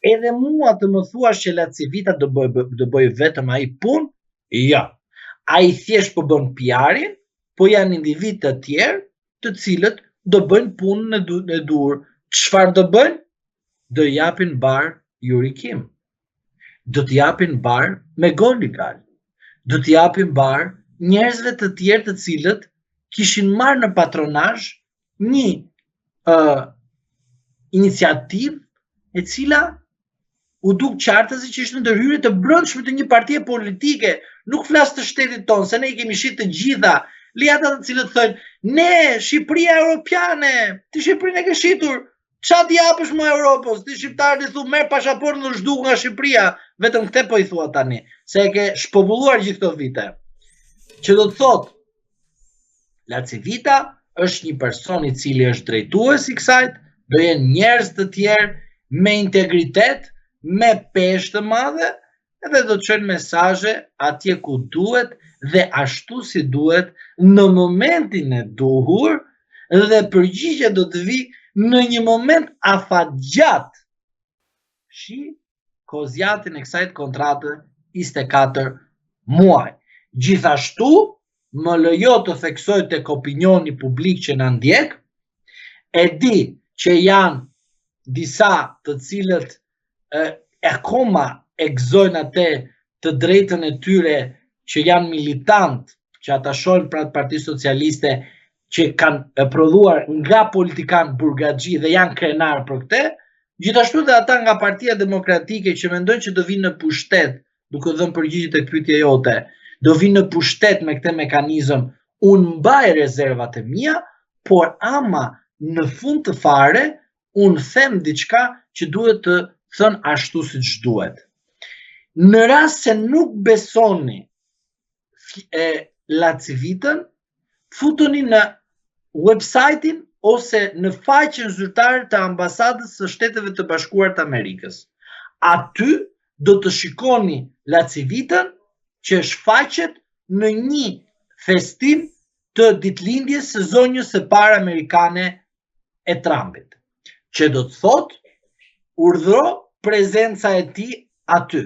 Edhe mua të më thuash që LaCivita do bëj do bëj vetëm ai punë, jo. Ai thjesht po bën PR-in, po janë individë të tjerë të cilët do bëjnë punën e, du, e duhur. Çfarë do bëjnë? Do japin bar Yuri Kim. Do të japin bar McGonigal. Do të japin bar njerëzve të tjerë të cilët kishin marrë në patronazh një uh, iniciativë e cila u duk qartazi që ishte ndërhyrje të brendshme të një partie politike, nuk flas të shtetit tonë, se ne i kemi shit të gjitha. Li ata të cilët thonë, ne Shqipëria Europiane, ti Shqipërinë e ke shitur, ça t'i japësh më Europës, ti shqiptarët i thu merr pasaportën dhe zhduku nga Shqipëria, vetëm këtë po i thua tani, se e ke shpopulluar gjithë këto vite. Që do të thotë, LaCivita është një person i cili është drejtues i kësaj, do jenë njerëz të tjerë me integritet, me peshë të madhe dhe do të çojnë mesazhe atje ku duhet dhe ashtu si duhet në momentin e duhur dhe përgjigja do të vijë në një moment afatgjatë. Shi kohëzgjatjen e kësaj kontrate 24 muaj. Gjithashtu, më lejo të theksoj tek opinioni publik që na ndjek, e di që janë disa të cilët e, akoma e gëzojnë atë të drejtën e tyre që janë militant, që ata shohin pra të Partisë Socialiste që kanë prodhuar nga politikan burgaxhi dhe janë krenar për këtë, gjithashtu dhe ata nga Partia Demokratike që mendojnë që do vinë në pushtet, duke dhënë përgjigje tek pyetja jote, do vinë në pushtet me këtë mekanizëm, unë mbaj rezervat e mia, por ama në fund të fare unë them diçka që duhet të thënë ashtu siç duhet. Në rast se nuk besoni e LaCivitën, futuni në website-in ose në faqen zyrtare të ambasadës së Shteteve të Bashkuara të Amerikës. Aty do të shikoni LaCivitën që shfaqet në një festim të ditëlindjes së zonjës së parë amerikane e Trumpit. Që do të thotë urdhro prezenca e tij aty.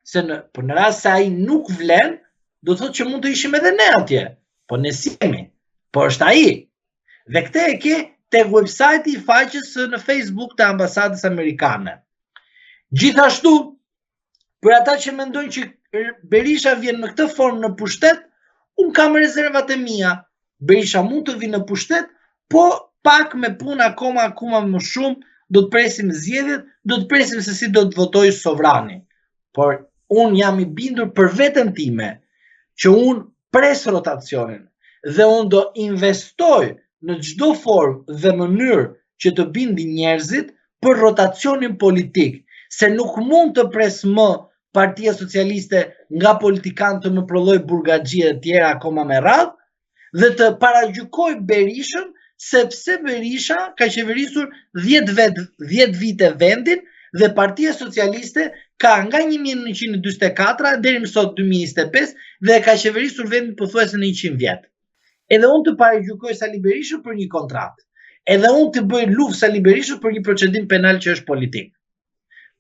Se në, po në rast se ai nuk vlen, do të thotë që mund të ishim edhe ne atje. Po ne s'jemi. Po është ai. Dhe këtë e ke tek website-i i faqes në Facebook të ambasadës amerikane. Gjithashtu, për ata që mendojnë që Berisha vjen në këtë formë në pushtet, unë kam rezervat e mia. Berisha mund të vijë në pushtet, po pak me punë akoma akoma më shumë, do të presim zgjedhjet, do të presim se si do të votojë sovrani. Por unë jam i bindur për veten time që unë pres rotacionin dhe unë do investoj në çdo formë dhe mënyrë që të bindi njerëzit për rotacionin politik, se nuk mund të pres më Partia Socialiste nga politikanë të më prodhojë burgaxhi e tjera akoma me radhë, dhe të paragjykoj Berishën, sepse Berisha ka qeverisur 10, vet, 10 vite vendin dhe Partia Socialiste ka nga 1944 deri më sot 2025 dhe ka qeverisur vendin pothuajse në 100 vjet. Edhe unë të paragjykoj Sali Berishën për një kontratë. Edhe unë të bëj luftë Sali Berishën për një procedim penal që është politik.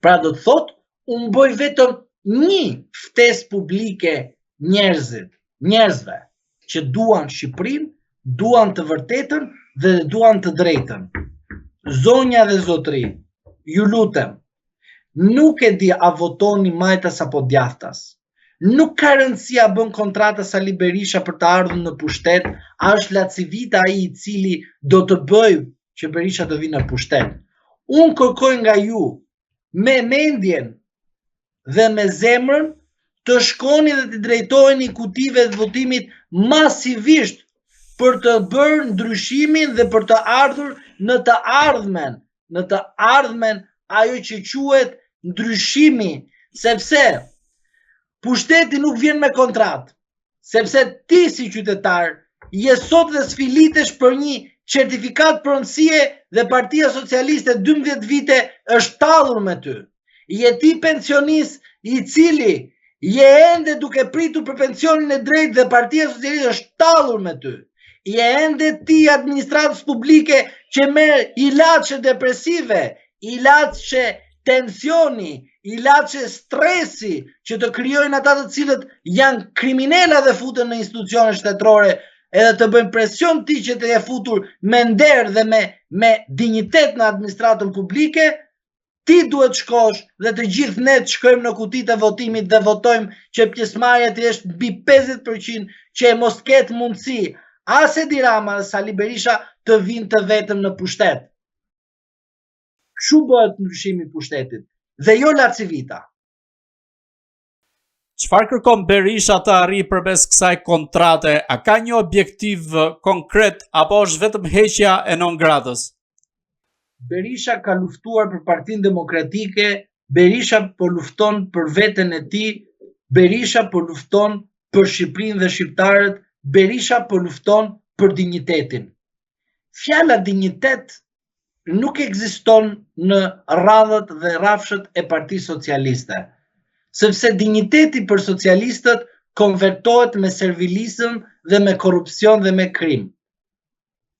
Pra do të thotë, unë bëj vetëm një ftesë publike njerëzit, njerëzve që duan Shqipërinë, duan të vërtetën dhe duan të drejtën. Zonja dhe zotërinj, ju lutem, nuk e di a votoni majtas apo djathtas. Nuk ka rëndësi a bën kontrata Sali Berisha për të ardhur në pushtet, a është LaCivita ai i cili do të bëjë që Berisha të vijë në pushtet. Unë kërkoj nga ju me mendjen dhe me zemrën të shkoni dhe t'i drejtoheni kutive të votimit masivisht për të bërë ndryshimin dhe për të ardhur në të ardhmen, në të ardhmen ajo që quhet ndryshimi, sepse pushteti nuk vjen me kontratë, sepse ti si qytetar je sot dhe sfilitesh për një certifikatë pronësie dhe Partia Socialiste 12 vite është tallur me ty. Je ti pensionist i cili je ende duke pritur për pensionin e drejtë dhe Partia Socialiste është tallur me ty. Je ende ti administratës publike që merr ilaçe depresive, ilaçe Tensioni, ilaçe stresi që të krijojnë ata të cilët janë kriminela dhe futen në institucione shtetërore edhe të bëjnë presion ti që të je futur me nder dhe me, me dinjitet në administratën publike, ti duhet shkosh dhe të gjithë ne të shkojmë në kutitë e votimit dhe votojmë që pjesëmarrja të jetë mbi 50% që e mos ketë mundësi as Edi Rama dhe Sali Berisha të vinë të vetëm në pushtet. Kështu bëhet ndryshimi i pushtetit dhe jo LaCivita. Çfarë kërkon Berisha të arrijë përmes kësaj kontrate? A ka një objektiv konkret apo është vetëm heqja e non gratës? Berisha ka luftuar për Partinë Demokratike, Berisha po lufton për veten e tij, Berisha po lufton për Shqipërinë dhe shqiptarët, Berisha po lufton për dinjitetin. Fjala dinjitet nuk ekziston në radhët dhe rrafshët e Partisë Socialiste, sepse dinjiteti për socialistët konvertohet me servilizëm dhe me korrupsion dhe me krim.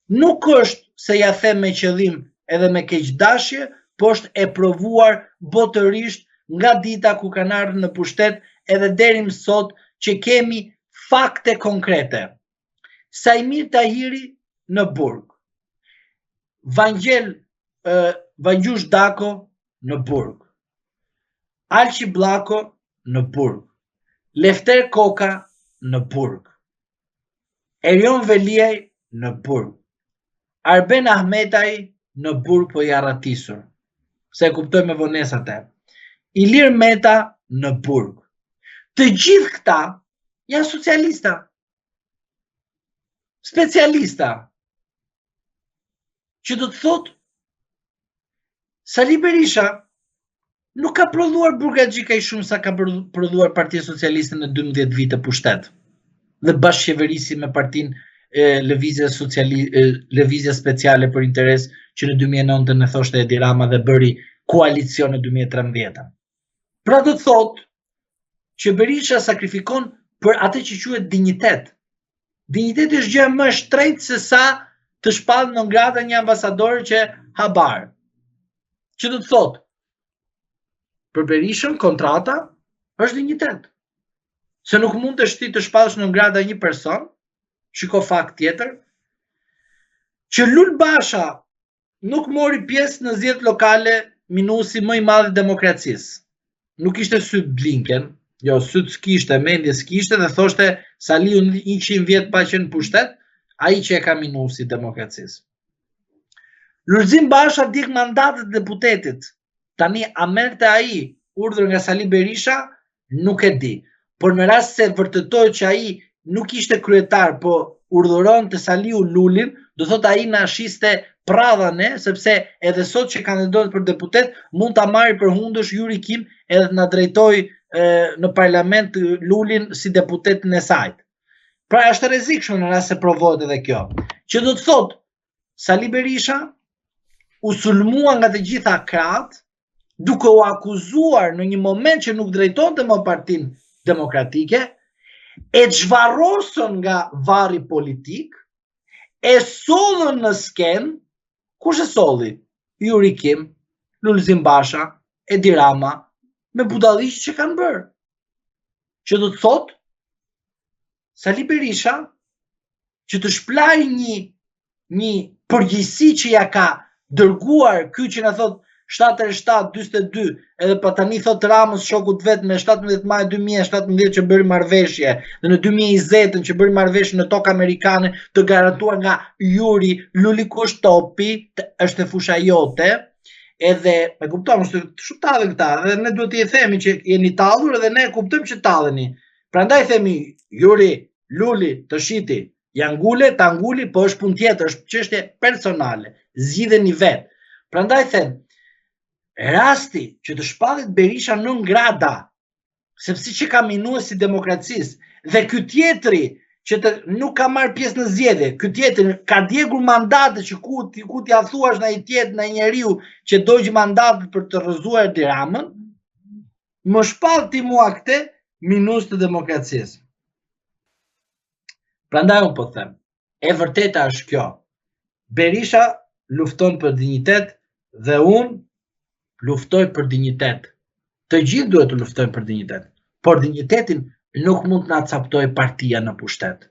Nuk është se ia them me qëllim edhe me keqdashje, po është e provuar botërisht nga dita ku kanë ardhur në pushtet edhe deri më sot që kemi fakte konkrete. Saimir Tahiri në burg. Vangjel Vangjush Dako në burg. Alqi Bllako në burg. Lefter Koka në burg. Erion Veliaj në burg. Arben Ahmetaj në burg po i arratisur. Se e kuptoj me vonesë atë. Ilir Meta në burg. Të gjithë këta janë socialista. Specialista. Që do të thotë Sali Berisha nuk ka prodhuar burgaxhi kaq shumë sa ka prodhuar Partia Socialiste në 12 vite pushtet dhe bashkëqeverisje me partinë e Lëvizja Sociali Lëvizja Speciale për Interes që në 2009 e thoshte Edi Rama dhe bëri koalicion në 2013. Pra do të thotë që Berisha sakrifikon për atë që quhet dinjitet. Dinjiteti është gjë më e shtrenjtë se sa të shpallë non grata një ambasador që ha bar. Që do të thotë, për Berishën kontrata është dinjitet. Se nuk mund të shti të shpallësh non grata një person, shiko fakt tjetër, që Lul Basha nuk mori pjesë në zgjedhjet lokale minusi më i madh i demokracisë. Nuk ishte sy Blinken, jo sy s'kishte, mendje s'kishte dhe thoshte Saliu 100 vjet pa qenë pushtet, ai që e ka minusi i demokracisë. Lulzim Basha djeg mandatet e deputetit. Tani a merrte ai urdhër nga Sali Berisha? Nuk e di. Por në rast se vërtetohet që ai nuk ishte kryetar, po urdhëronte Saliu Lulin, do thotë ai na shiste prradha ne, sepse edhe sot që kandidohet për deputet, mund ta marrë për hundësh Yuri Kim edhe të na drejtojë në parlament Lulin si deputetin e saj. Pra është e rrezikshme në rast se provohet edhe kjo. Që do të thotë Sali Berisha u sulmua nga të gjitha krahët, duke u akuzuar në një moment që nuk drejtonte më Partinë Demokratike, e zhvarrosën nga varri politik, e sollën në skenë, kush e solli? Yuri Kim, Lulzim Basha, Edi Rama, me budalliqet që kanë bërë. Që do të thotë, Sali Berisha, që të shplajë një, një përgjegjësi që ia ka dërguar ky që na thotë 7 e 7, 42, edhe pa tani thotë Ramës shokut vet me 17 maj 2017 që bëri marrëveshje, dhe në 2020 që bëri marrëveshje në tokë amerikane të garantuar nga Juri, Luli kush topi, është e fusha jote, edhe e kupton, është shumë tallen këta, dhe ne duhet t'i themi që jeni tallur edhe ne e kuptojmë që talleni. Prandaj themi Juri, Luli, të shiti, ja ngule, ta nguli, po është punë tjetër, është çështje personale. Zgjidheni vet. Prandaj them, rasti që të shpallet Berisha non grata, sepse që ka minues i demokracisë, dhe ky tjetri që të, nuk ka marrë pjesë në zgjedhje, ky tjetri ka djegur mandate që ku, ku t'ia thuash ndonjë tjetër, ndonjë njeriu që dogji mandatet për të rrëzuar Edi Ramën, më shpall ti mua këtë minus të demokracisë. Prandaj unë po them, e vërteta është kjo. Berisha lufton për dinjitet dhe unë Luftoj për dinjitet. Të gjithë duhet të luftojnë për dinjitet, por dinjitetin nuk mund të na captojë partia në pushtet.